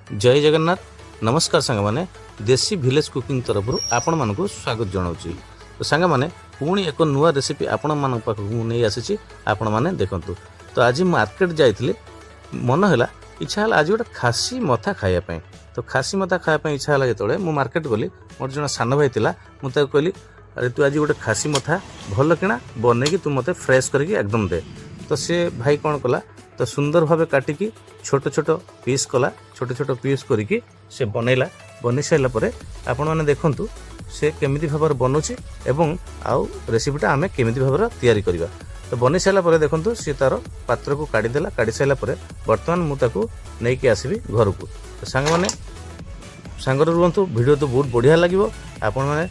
ଜୟ ଜଗନ୍ନାଥ। ନମସ୍କାର ସାଙ୍ଗମାନେ, ଦେଶୀ ଭିଲେଜ କୁକିଂ ତରଫରୁ ଆପଣମାନଙ୍କୁ ସ୍ୱାଗତ ଜଣାଉଛି। ତ ସାଙ୍ଗମାନେ, ପୁଣି ଏକ ନୂଆ ରେସିପି ଆପଣମାନଙ୍କ ପାଖକୁ ମୁଁ ନେଇ ଆସିଛି, ଆପଣମାନେ ଦେଖନ୍ତୁ। ତ ଆଜି ମାର୍କେଟ ଯାଇଥିଲି, ମନ ହେଲା, ଇଚ୍ଛା ହେଲା ଆଜି ଗୋଟେ ଖାସି ମଥା ଖାଇବା ପାଇଁ। ତ ଖାସି ମଥା ଖାଇବା ପାଇଁ ଇଚ୍ଛା ହେଲା ଯେତେବେଳେ ମୁଁ ମାର୍କେଟ ଗଲି, ମୋର ଜଣେ ସାନ ଭାଇ ଥିଲା, ମୁଁ ତାକୁ କହିଲି, "ଆରେ, ତୁ ଆଜି ଗୋଟେ ଖାସି ମଥା ଭଲ କିଣା ବନେଇକି ତୁ ମୋତେ ଫ୍ରେଶ୍ କରିକି ଏକଦମ ଦେ।" ତ ସେ ଭାଇ କ'ଣ କଲା, ତ ସୁନ୍ଦର ଭାବେ କାଟିକି ଛୋଟ ଛୋଟ ପିସ୍ କଲା। ଛୋଟ ଛୋଟ ପିସ୍ କରିକି ସେ ବନେଇଲା। ବନେଇ ସାରିଲା ପରେ ଆପଣମାନେ ଦେଖନ୍ତୁ ସେ କେମିତି ଭାବରେ ବନଉଛି ଏବଂ ଆଉ ରେସିପିଟା ଆମେ କେମିତି ଭାବରେ ତିଆରି କରିବା। ତ ବନେଇ ସାରିଲା ପରେ ଦେଖନ୍ତୁ, ସିଏ ତାର ପାତ୍ରକୁ କାଢ଼ିଦେଲା। କାଢ଼ି ସାରିଲା ପରେ ବର୍ତ୍ତମାନ ମୁଁ ତାକୁ ନେଇକି ଆସିବି ଘରକୁ। ତ ସାଙ୍ଗମାନେ, ସାଙ୍ଗରେ ରୁହନ୍ତୁ, ଭିଡ଼ିଓ ତ ବହୁତ ବଢ଼ିଆ ଲାଗିବ। ଆପଣମାନେ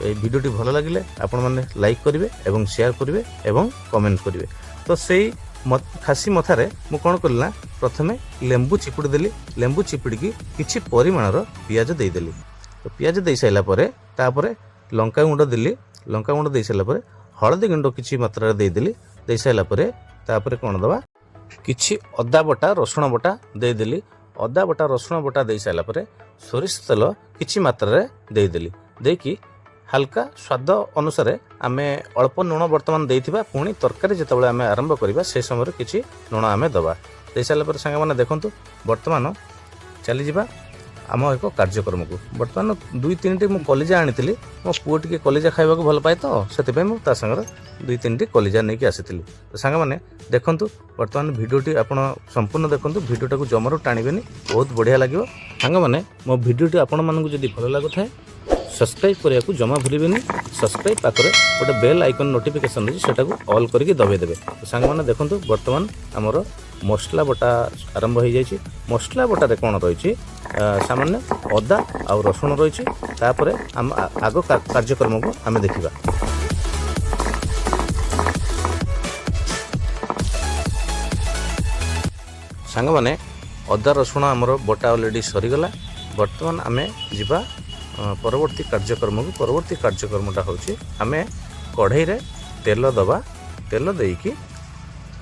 ଏଇ ଭିଡ଼ିଓଟି ଭଲ ଲାଗିଲେ ଆପଣମାନେ ଲାଇକ୍ କରିବେ ଏବଂ ସେୟାର କରିବେ ଏବଂ କମେଣ୍ଟ କରିବେ। ତ ସେଇ ଖାସି ମଥାରେ ମୁଁ କ'ଣ କଲି ନା, ପ୍ରଥମେ ଲେମ୍ବୁ ଚିପୁଡ଼ି ଦେଲି। ଲେମ୍ବୁ ଚିପୁଡ଼ିକି କିଛି ପରିମାଣର ପିଆଜ ଦେଇଦେଲି। ତ ପିଆଜ ଦେଇସାରିଲା ପରେ ତାପରେ ଲଙ୍କା ଗୁଣ୍ଡ ଦେଲି। ଲଙ୍କା ଗୁଣ୍ଡ ଦେଇସାରିଲା ପରେ ହଳଦୀ ଗୁଣ୍ଡ କିଛି ମାତ୍ରାରେ ଦେଇଦେଲି। ଦେଇସାରିଲା ପରେ ତାପରେ କ'ଣ ଦେବା? କିଛି ଅଦା ବଟା, ରସୁଣ ବଟା ଦେଇଦେଲି। ଅଦା ବଟା, ରସୁଣ ବଟା ଦେଇସାରିଲା ପରେ ସୋରିଷ ତେଲ କିଛି ମାତ୍ରାରେ ଦେଇଦେଲି। ଦେଇକି ହାଲକା ସ୍ୱାଦ ଅନୁସାରେ ଆମେ ଅଳ୍ପ ଲୁଣ ବର୍ତ୍ତମାନ ଦେଇଥିବା। ପୁଣି ତରକାରୀ ଯେତେବେଳେ ଆମେ ଆରମ୍ଭ କରିବା, ସେ ସମୟରେ କିଛି ଲୁଣ ଆମେ ଦେବା। ଦେଇସାରିଲା ପରେ ସାଙ୍ଗମାନେ ଦେଖନ୍ତୁ, ବର୍ତ୍ତମାନ ଚାଲିଯିବା ଆମ ଏକ କାର୍ଯ୍ୟକ୍ରମକୁ। ବର୍ତ୍ତମାନ ଦୁଇ ତିନିଟି ମୁଁ କଲିଜା ଆଣିଥିଲି। ମୋ ପୁଅ ଟିକେ କଲିଜା ଖାଇବାକୁ ଭଲ ପାଏ, ତ ସେଥିପାଇଁ ମୁଁ ତା ସାଙ୍ଗରେ ଦୁଇ ତିନିଟି କଲିଜା ନେଇକି ଆସିଥିଲି। ତ ସାଙ୍ଗମାନେ ଦେଖନ୍ତୁ, ବର୍ତ୍ତମାନ ଭିଡ଼ିଓଟି ଆପଣ ସମ୍ପୂର୍ଣ୍ଣ ଦେଖନ୍ତୁ, ଭିଡ଼ିଓଟାକୁ ଜମାରୁ ଟାଣିବେନି, ବହୁତ ବଢ଼ିଆ ଲାଗିବ। ସାଙ୍ଗମାନେ, ମୋ ଭିଡ଼ିଓଟି ଆପଣମାନଙ୍କୁ ଯଦି ଭଲ ଲାଗୁଥାଏ, ସବସ୍କ୍ରାଇବ୍ କରିବାକୁ ଜମା ଭୁଲିବେନି। ସବସ୍କ୍ରାଇବ୍ ପାଖରେ ଗୋଟେ ବେଲ୍ ଆଇକନ୍ ନୋଟିଫିକେସନ୍ ଅଛି, ସେଟାକୁ ଅଲ୍ କରିକି ଦବାଇ ଦେବେ। ତ ସାଙ୍ଗମାନେ ଦେଖନ୍ତୁ, ବର୍ତ୍ତମାନ ଆମର ମସଲା ବଟା ଆରମ୍ଭ ହୋଇଯାଇଛି। ମସଲା ବଟାରେ କ'ଣ ରହିଛି? ସାମାନ୍ୟ ଅଦା ଆଉ ରସୁଣ ରହିଛି। ତାପରେ ଆମ ଆଗ କାର୍ଯ୍ୟକ୍ରମକୁ ଆମେ ଦେଖିବା। ସାଙ୍ଗମାନେ, ଅଦା ରସୁଣ ଆମର ବଟା ଅଲରେଡ଼ି ସରିଗଲା। ବର୍ତ୍ତମାନ ଆମେ ଯିବା ପରବର୍ତ୍ତୀ କାର୍ଯ୍ୟକ୍ରମକୁ। ପରବର୍ତ୍ତୀ କାର୍ଯ୍ୟକ୍ରମଟା ହେଉଛି ଆମେ କଢ଼େଇରେ ତେଲ ଦେବା। ତେଲ ଦେଇକି,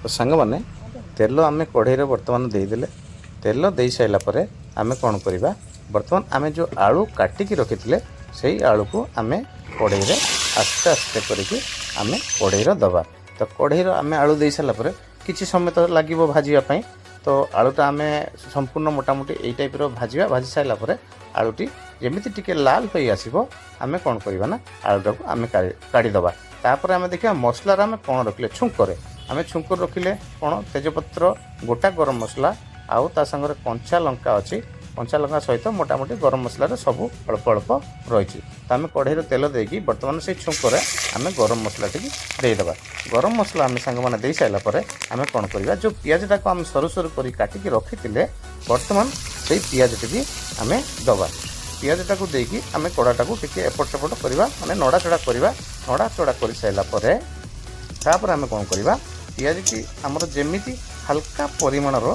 ତ ସାଙ୍ଗମାନେ, ତେଲ ଆମେ କଢ଼େଇରେ ବର୍ତ୍ତମାନ ଦେଇଦେଲେ। ତେଲ ଦେଇସାରିଲା ପରେ ଆମେ କ'ଣ କରିବା? ବର୍ତ୍ତମାନ ଆମେ ଯେଉଁ ଆଳୁ କାଟିକି ରଖିଥିଲେ, ସେଇ ଆଳୁକୁ ଆମେ କଢ଼େଇରେ ଆସ୍ତେ ଆସ୍ତେ କରିକି ଆମେ କଢ଼େଇରେ ଦେବା। ତ କଢ଼େଇର ଆମେ ଆଳୁ ଦେଇସାରିଲା ପରେ କିଛି ସମୟ ତ ଲାଗିବ ଭାଜିବା ପାଇଁ। ତ ଆଳୁଟା ଆମେ ସମ୍ପୂର୍ଣ୍ଣ ମୋଟାମୋଟି ଏଇ ଟାଇପ୍ର ଭାଜିବା। ଭାଜି ସାରିଲା ପରେ ଆଳୁଟି ଯେମିତି ଟିକେ ଲାଲ ହୋଇ ଆସିବ, ଆମେ କ'ଣ କରିବା ନା, ଆଳୁଟାକୁ ଆମେ କାଢ଼ିଦେବା। ତାପରେ ଆମେ ଦେଖିବା ମସଲାରେ ଆମେ କ'ଣ ରଖିଲେ। ଛୁଙ୍କରେ ଆମେ ଛୁଙ୍କରେ ରଖିଲେ କ'ଣ? ତେଜପତ୍ର, ଗୋଟା ଗରମ ମସଲା ଆଉ ତା ସାଙ୍ଗରେ କଞ୍ଚା ଲଙ୍କା ଅଛି। କଞ୍ଚା ଲଙ୍କା ସହିତ ମୋଟାମୋଟି ଗରମ ମସଲାରେ ସବୁ ଅଳ୍ପ ଅଳ୍ପ ରହିଛି। ତ ଆମେ କଢ଼େଇରେ ତେଲ ଦେଇକି ବର୍ତ୍ତମାନ ସେଇ ଛୁଙ୍କରେ ଆମେ ଗରମ ମସଲାଟିକି ଦେଇଦେବା। ଗରମ ମସଲା ଆମେ ସାଙ୍ଗମାନେ ଦେଇସାରିଲା ପରେ ଆମେ କ'ଣ କରିବା? ଯେଉଁ ପିଆଜଟାକୁ ଆମେ ସରୁ ସରୁ କରି କାଟିକି ରଖିଥିଲେ, ବର୍ତ୍ତମାନ ସେଇ ପିଆଜଟିକି ଆମେ ଦେବା। ପିଆଜଟାକୁ ଦେଇକି ଆମେ କଡ଼ାଟାକୁ ଟିକେ ଏପଟ ସେପଟ କରିବା, ମାନେ ନଡ଼ା ଚଡ଼ା କରିବା। ନଡ଼ା ଚଡ଼ା କରିସାରିଲା ପରେ ତାପରେ ଆମେ କ'ଣ କରିବା? ପିଆଜଟି ଆମର ଯେମିତି ହାଲକା ପରିମାଣର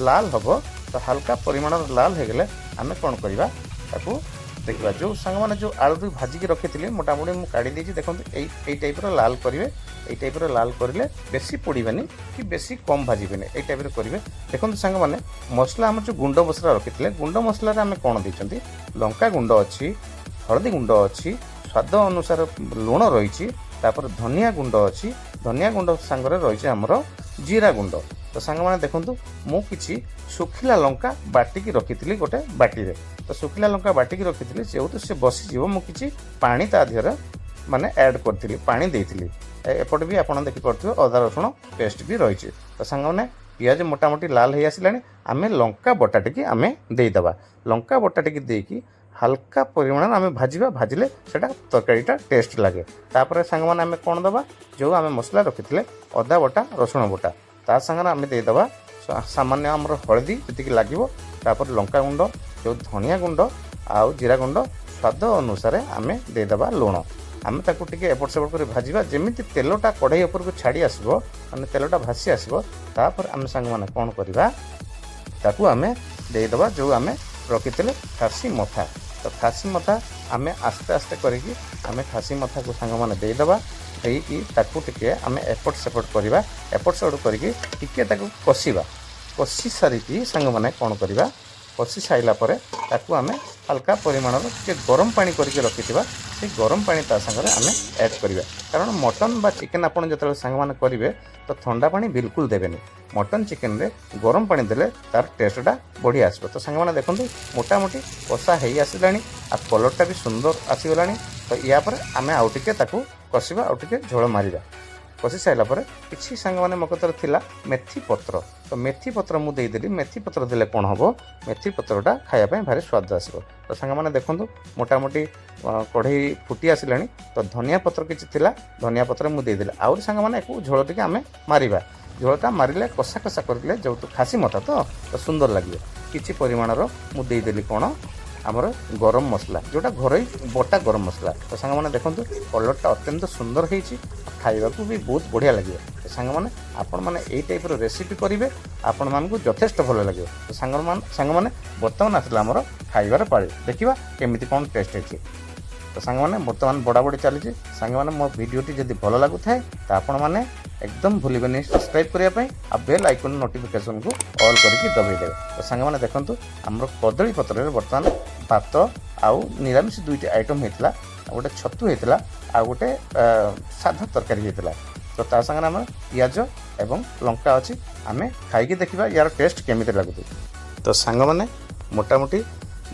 ଲାଲ ହେବ, ତ ହାଲକା ପରିମାଣର ଲାଲ ହେଇଗଲେ ଆମେ କ'ଣ କରିବା, ତାକୁ ଦେଖିବା। ଯେଉଁ ସାଙ୍ଗମାନେ ଯେଉଁ ଆଳୁଟି ଭାଜିକି ରଖିଥିଲି, ମୋଟାମୋଟି ମୁଁ କାଢ଼ି ଦେଇଛି। ଦେଖନ୍ତୁ, ଏଇ ଏଇ ଟାଇପ୍ର ଲାଲ କରିବେ। ଏଇ ଟାଇପ୍ର ଲାଲ କରିଲେ ବେଶୀ ପୋଡ଼ିବେନି କି ବେଶୀ କମ୍ ଭାଜିବେନି, ଏଇ ଟାଇପ୍ର କରିବେ। ଦେଖନ୍ତୁ ସାଙ୍ଗମାନେ, ମସଲା ଆମର ଯେଉଁ ଗୁଣ୍ଡ ମସଲା ରଖିଥିଲେ, ଗୁଣ୍ଡ ମସଲାରେ ଆମେ କ'ଣ ଦେଇଛନ୍ତି? ଲଙ୍କା ଗୁଣ୍ଡ ଅଛି, ହଳଦୀ ଗୁଣ୍ଡ ଅଛି, ସ୍ୱାଦ ଅନୁସାରେ ଲୁଣ ରହିଛି, ତାପରେ ଧନିଆ ଗୁଣ୍ଡ ଅଛି। ଧନିଆ ଗୁଣ୍ଡ ସାଙ୍ଗରେ ରହିଛି ଆମର ଜିରା ଗୁଣ୍ଡ। ତ ସାଙ୍ଗମାନେ ଦେଖନ୍ତୁ, ମୁଁ କିଛି ଶୁଖିଲା ଲଙ୍କା ବାଟିକି ରଖିଥିଲି ଗୋଟେ ବାଟିରେ। ତ ଶୁଖିଲା ଲଙ୍କା ବାଟିକି ରଖିଥିଲି, ଯେହେତୁ ସେ ବସିଯିବ, ମୁଁ କିଛି ପାଣି ତା ଦେହରେ ମାନେ ଆଡ଼୍ କରିଥିଲି, ପାଣି ଦେଇଥିଲି। ଏପଟେ ବି ଆପଣ ଦେଖିପାରୁଥିବେ, ଅଦା ରସୁଣ ପେଷ୍ଟ ବି ରହିଛି। ତ ସାଙ୍ଗମାନେ, ପିଆଜ ମୋଟାମୋଟି ଲାଲ ହେଇ ଆସିଲାଣି। ଆମେ ଲଙ୍କା ବଟାଟିକି ଆମେ ଦେଇଦେବା। ଲଙ୍କା ବଟାଟିକି ଦେଇକି ହାଲକା ପରିମାଣରେ ଆମେ ଭାଜିବା। ଭାଜିଲେ ସେଇଟା ତରକାରୀଟା ଟେଷ୍ଟ ଲାଗେ। ତାପରେ ସାଙ୍ଗମାନେ, ଆମେ କ'ଣ ଦେବା? ଯେଉଁ ଆମେ ମସଲା ରଖିଥିଲେ, ଅଦା ବଟା, ରସୁଣ ବଟା, ତା ସାଙ୍ଗରେ ଆମେ ଦେଇଦେବା ସାମାନ୍ୟ ଆମର ହଳଦୀ ଯେତିକି ଲାଗିବ, ତାପରେ ଲଙ୍କା ଗୁଣ୍ଡ, ଯେଉଁ ଧନିଆ ଗୁଣ୍ଡ ଆଉ ଜିରା ଗୁଣ୍ଡ, ସ୍ୱାଦ ଅନୁସାରେ ଆମେ ଦେଇଦେବା ଲୁଣ। ଆମେ ତାକୁ ଟିକେ ଏପଟ ସେପଟ କରି ଭାଜିବା। ଯେମିତି ତେଲଟା କଢ଼େଇ ଉପରକୁ ଛାଡ଼ି ଆସିବ, ମାନେ ତେଲଟା ଭାସି ଆସିବ, ତାପରେ ଆମେ ସାଙ୍ଗମାନେ କ'ଣ କରିବା? ତାକୁ ଆମେ ଦେଇଦେବା ଯେଉଁ ଆମେ ରଖିଥିଲେ ଖାସି ମଥା। ତ ଖାସି ମଥା ଆମେ ଆସ୍ତେ ଆସ୍ତେ କରିକି ଆମେ ଖାସି ମଥାକୁ ସାଙ୍ଗମାନେ ଦେଇଦେବା। ଦେଇକି ତାକୁ ଟିକେ ଆମେ ଏପଟ ସେପଟ କରିବା। ଏପଟ ସେପଟ କରିକି ଟିକେ ତାକୁ କଷିବା। କଷି ସାରିକି ସାଙ୍ଗମାନେ କ'ଣ କରିବା? କଷି ସାରିଲା ପରେ ତାକୁ ଆମେ ହାଲକା ପରିମାଣର ଟିକେ ଗରମ ପାଣି କରିକି ରଖିଥିବା, ସେଇ ଗରମ ପାଣି ତା ସାଙ୍ଗରେ ଆମେ ଆଡ଼୍ କରିବା। କାରଣ ମଟନ୍ ବା ଚିକେନ୍ ଆପଣ ଯେତେବେଳେ ସାଙ୍ଗମାନେ କରିବେ, ତ ଥଣ୍ଡା ପାଣି ବିଲକୁଲ ଦେବେନି। ମଟନ୍ ଚିକେନ୍ରେ ଗରମ ପାଣି ଦେଲେ ତାର ଟେଷ୍ଟଟା ବଢ଼ିଆ ଆସିବ। ତ ସାଙ୍ଗମାନେ ଦେଖନ୍ତୁ, ମୋଟାମୋଟି କଷା ହେଇ ଆସିଲାଣି ଆଉ କଲର୍ଟା ବି ସୁନ୍ଦର ଆସିଗଲାଣି। ତ ୟା ପରେ ଆମେ ଆଉ ଟିକେ ତାକୁ କଷିବା, ଆଉ ଟିକେ ଝୋଳ ମାରିବା। କଷି ସାରିଲା ପରେ କିଛି ସାଙ୍ଗମାନେ ମୋ କତିରେ ଥିଲା ମେଥି ପତ୍ର, ତ ମେଥି ପତ୍ର ମୁଁ ଦେଇଦେଲି। ମେଥି ପତ୍ର ଦେଲେ କ'ଣ ହେବ? ମେଥି ପତ୍ରଟା ଖାଇବା ପାଇଁ ଭାରି ସ୍ୱାଦ ଆସିବ। ତ ସାଙ୍ଗମାନେ ଦେଖନ୍ତୁ, ମୋଟାମୋଟି କଢ଼େଇ ଫୁଟି ଆସିଲାଣି। ତ ଧନିଆ ପତ୍ର କିଛି ଥିଲା, ଧନିଆ ପତ୍ର ମୁଁ ଦେଇଦେଲି। ଆହୁରି ସାଙ୍ଗମାନେ, ୟାକୁ ଝୋଳ ଟିକେ ଆମେ ମାରିବା। ଝୋଳଟା ମାରିଲେ, କଷା କଷା କରିଲେ, ଯେହେତୁ ଖାସି ମଥା ତ ସୁନ୍ଦର ଲାଗିବ। କିଛି ପରିମାଣର ମୁଁ ଦେଇଦେଲି କ'ଣ, ଆମର ଗରମ ମସଲା, ଯେଉଁଟା ଘରୋଇ ବଟା ଗରମ ମସଲା। ତ ସାଙ୍ଗମାନେ ଦେଖନ୍ତୁ, କଲର୍ଟା ଅତ୍ୟନ୍ତ ସୁନ୍ଦର ହେଇଛି, ଖାଇବାକୁ ବି ବହୁତ ବଢ଼ିଆ ଲାଗିବ। ତ ସାଙ୍ଗମାନେ, ଆପଣମାନେ ଏଇ ଟାଇପ୍ର ରେସିପି କରିବେ, ଆପଣମାନଙ୍କୁ ଯଥେଷ୍ଟ ଭଲ ଲାଗିବ। ତ ସାଙ୍ଗମାନେ, ବର୍ତ୍ତମାନ ଆସିଲା ଆମର ଖାଇବାର ପାଳି। ଦେଖିବା କେମିତି କ'ଣ ଟେଷ୍ଟ ହେଇଛି। ତ ସାଙ୍ଗମାନେ, ବର୍ତ୍ତମାନ ବଡ଼ାବଡ଼ି ଚାଲିଛି। ସାଙ୍ଗମାନେ, ମୋ ଭିଡ଼ିଓଟି ଯଦି ଭଲ ଲାଗୁଥାଏ, ତ ଆପଣମାନେ ଏକଦମ ଭୁଲିବେନି ସବସ୍କ୍ରାଇବ୍ କରିବା ପାଇଁ ଆଉ ବେଲ୍ ଆଇକନ୍ ନୋଟିଫିକେସନ୍କୁ ଅଲ୍ କରିକି ଦବାଇ ଦେବେ। ତ ସାଙ୍ଗମାନେ ଦେଖନ୍ତୁ, ଆମର କଦଳୀ ପତ୍ରରେ ବର୍ତ୍ତମାନ ଭାତ ଆଉ ନିରାମିଷ ଦୁଇଟି ଆଇଟମ୍ ହେଇଥିଲା। ଆଉ ଗୋଟେ ଛତୁ ହେଇଥିଲା ଆଉ ଗୋଟେ ସାଧା ତରକାରୀ ହେଇଥିଲା। ତ ତା ସାଙ୍ଗରେ ଆମର ପିଆଜ ଏବଂ ଲଙ୍କା ଅଛି। ଆମେ ଖାଇକି ଦେଖିବା ୟାର ଟେଷ୍ଟ କେମିତି ଲାଗୁଛି। ତ ସାଙ୍ଗମାନେ, ମୋଟାମୋଟି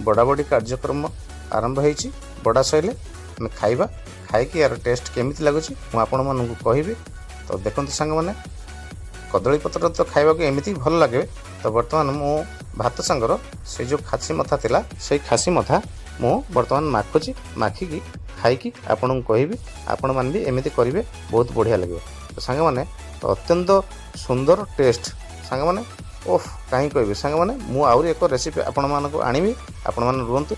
ବଡ଼ାବଡ଼ି କାର୍ଯ୍ୟକ୍ରମ ଆରମ୍ଭ ହେଇଛି। ବଡ଼ା ସରିଲେ ଆମେ ଖାଇବା। ଖାଇକି ୟାର ଟେଷ୍ଟ କେମିତି ଲାଗୁଛି, ମୁଁ ଆପଣମାନଙ୍କୁ କହିବି। ତ ଦେଖନ୍ତୁ ସାଙ୍ଗମାନେ, କଦଳୀ ପତ୍ର ତ ଖାଇବାକୁ ଏମିତି ଭଲ ଲାଗେ। ତ ବର୍ତ୍ତମାନ ମୁଁ ଭାତ ସାଙ୍ଗର ସେ ଯେଉଁ ଖାସି ମଥା ଥିଲା, ସେଇ ଖାସି ମଥା ମୁଁ ବର୍ତ୍ତମାନ ମାଖୁଛି। ମାଖିକି ଖାଇକି ଆପଣଙ୍କୁ କହିବି। ଆପଣମାନେ ବି ଏମିତି କରିବେ, ବହୁତ ବଢ଼ିଆ ଲାଗିବ। ତ ସାଙ୍ଗମାନେ, ଅତ୍ୟନ୍ତ ସୁନ୍ଦର ଟେଷ୍ଟ ସାଙ୍ଗମାନେ, ଓଫ୍, କାହିଁ କହିବି। ସାଙ୍ଗମାନେ, ମୁଁ ଆହୁରି ଏକ ରେସିପି ଆପଣମାନଙ୍କୁ ଆଣିବି। ଆପଣମାନେ ରୁହନ୍ତୁ।